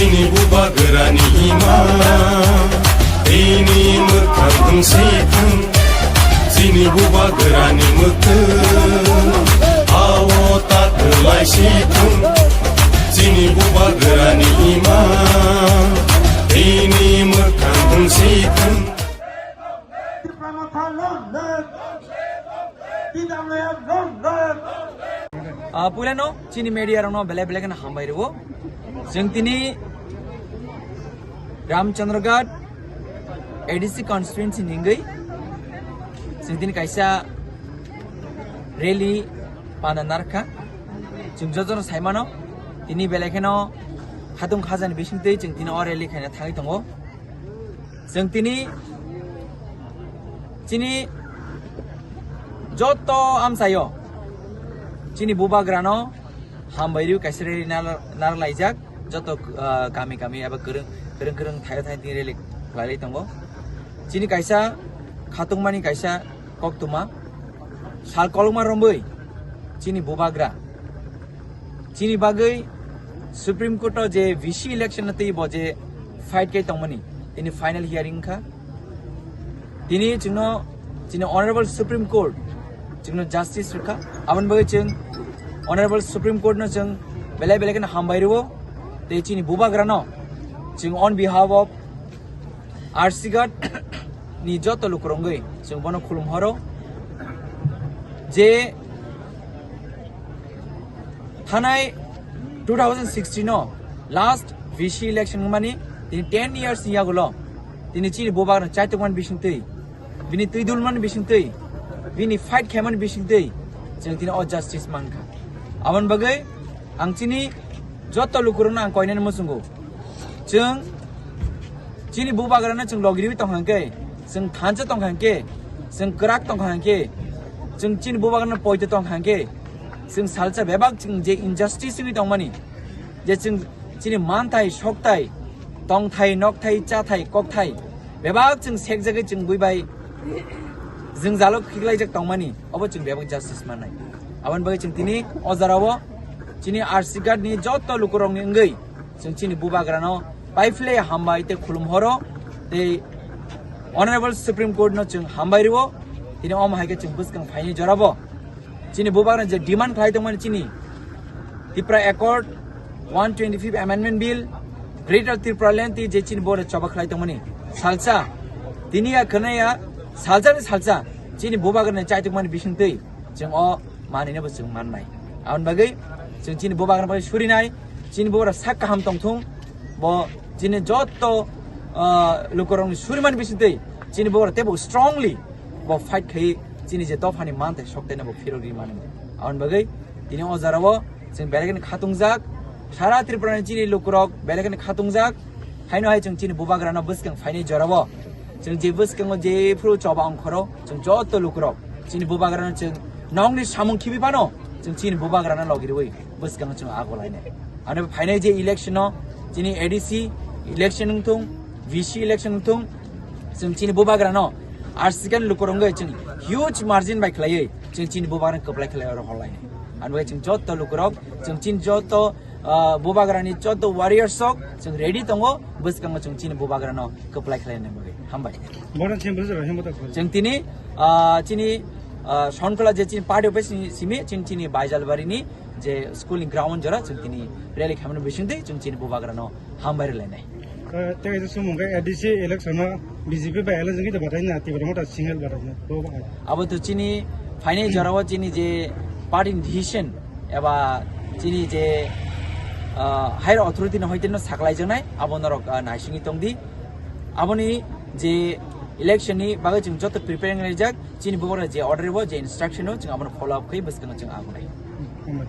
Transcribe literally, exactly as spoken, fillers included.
Chini bubagrani ima, bini mwkhang thung si thung. Chini bubagrani mwkhang, awo ta kwlai si thung. Chini bubagrani ima, bini mwkhang thung si thung. Tipra Motha long live! T W F long live! Ah, puilano chini media rokno belai belai kheno hambai rwo. Chwng tini Ramchandraghat A D C constituency ni wngwi chwng tini kaisa rally pana narwkha. Chwng jotono saimano tini belai kheno khatung khajani bisingtwi chwng tini o rally khaina thangwi tongo. Chwng tini, chini joto amchaio chini bubagrano hambai rwi kaisa rally nar-, narlaijak, joto, ah, kami kami eba kwrwng, kwrwng kwrwng thaio thaio tini rally khlailai tongo. Chini kaisa khatungmani kaisa koktwma sal kolokma romwi chini bubagra chini bagwi Supreme Court o je V C election no twi bo je fight kai tongmani, tini final hearing wngkha. Tini chwngno chini Honorable Supreme Court chwngno justice rwkha. Aboni bagwi chwng Honorable Supreme Court no chwng belai belai kheno hambai rwo. Tei chini bubagrano chwng on behalf of R C Ghat ni joto lukurok wngwi chwng bono khulum horo je thanai two thousand sixteen o last V C election wngmani tini ten years ni yagulo tini chini bubagrano chaitukmani bisingtwi, bini twi dulmani bisingtwi, bini fight khaimani bisingtwi chwng tini o justice mankha. Aboni bagwi ang chini joto lukurokno ang koinani muchungo. Chwng chini bubagrano chwng logiriwi tongkha hwnkhe, chwng thansa tongkha hwnkhe, chwng kwrak tongkha hwnkhe, chwng chini bubagrano poito tongkha hwnkhe, chwng salsa bebak chwng je injustice wngwi tongmani, je chwng chini manthai, sokthai, tongthai, nokthai, chathai, kokthai bebak chwng sekjagwi chwng buibai jwngjalo khiklaijak tongmani, obo chwng bebak justice mannai. Aboni bagwi chwng tini o jorao chini R C Ghat ni joto lukurokni wngwi chwng chini bubagrano paiphle hambai tei khulum horo tei Honorable Supreme Court no chwng hambai rwo. Tini omo hai khe chwng bwskang phaini jorabo chini bubagrano je demand khlai tongmani chini Tipra Accord, one twenty-fifth Amendment Bill, Greater Tripura Land tei je chini boro choba khlai tongmani salsa tini ya khwnaya salsa ni salsa chini bubagrano chaitukmani bisingtwi chwng o manwino bo chwng mannai. Aboni bagwi chwng chini bubagrano bai surinai, chini bubagra sak kaham tongthung, bo chini joto, ah, lukurokni surimani bisingtwi chini bubagra teibo strongly bo fight khai chini je dophani manthai soktaino bo phirogwi mano. Aboni bagwi tini o jorao chwng belai kheno khatungjak, sara Tripura ni chini lukurok belai kheno khatungjak, haino hai chwng chini bubagrano bwskang phaini jorao chwng je bwskango jephru choba ongkhoro chwng joto lukurok chini bubagrano chwng nokni samung khibi phano chwng chini bubagrano logirwi bwskango chwng agolainai. Ano phainai je election o chini A D C election wngthung, V C election wngthung, chwng chini bubagrano R C Ghat lukurok wngwi chwng huge margin bai khlaiwi chwng chini bubagrano kwplai khlai oro horlainai. Ano chwng joto lukurok, chwng chini joto, ah, bubagrani joto warriors rok chwng ready tongo, bwskango chwng chini bubagrano kwplai khlaina bagwi. Hambai. Bono chini bwswk rok himbo ta khlai. Chwng tini, ah, chini, ah, Sonkhola je chini party office ni simi chwng chini Baijalbari ni je school ni ground jora chwng tini rally khaimani bisingtwi chwng chini bubagrano hambai rwlainai. Eh, tei kaisa sumung khe A D C election o B J P bai alliance wngwi tongbathai na, Tipra Motha single bathai na, bo bai. Abo to chini phainai jorao chini je party ni decision eba chini je, ah, higher authority no hoite no saklaijaknai, abo norok, ah, naisingwi tongdi. Aboni je election ni bagwi chwng joto preparing laijak, chini bubagra je order bo, je instruction o, chwng abono follow up khai bwskango chwng agonai. Hambai.